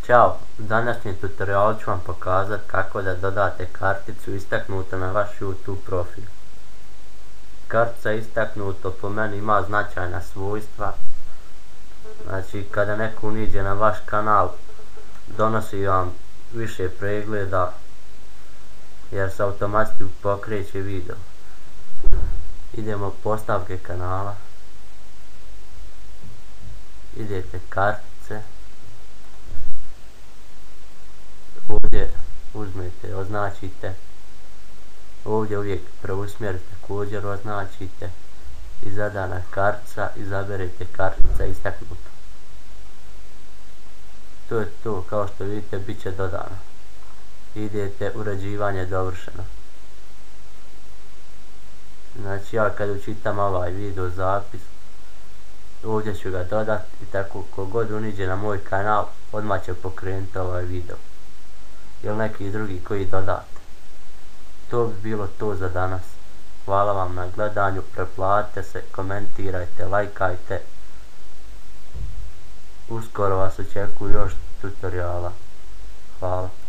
Ćao, u današnjem tutorialu ću vam pokazati kako da dodate karticu istaknuto na vaš YouTube profil. Kartica istaknuto po meni ima značajna svojstva. Znači kada neko uniđe na vaš kanal donosi vam više pregleda jer se automatski pokreće video. Idemo postavke kanala. Idete kartice. Ovdje uzmete, označite. Ovdje uvijek preusmjer također označite. I zadana kartica, izaberete kartica istaknuto. To je to, kao što vidite bit će dodano. Idete uređivanje dovršeno. Znači ja kad učitam ovaj video zapis, ovdje ću ga dodati i tako kogod uniđe na moj kanal odmah će pokrenuti ovaj video. Ili neki drugi koji dodate. To bi bilo to za danas. Hvala vam na gledanju, preplatite se, komentirajte, lajkajte. Uskoro vas očekuju još tutoriala. Hvala.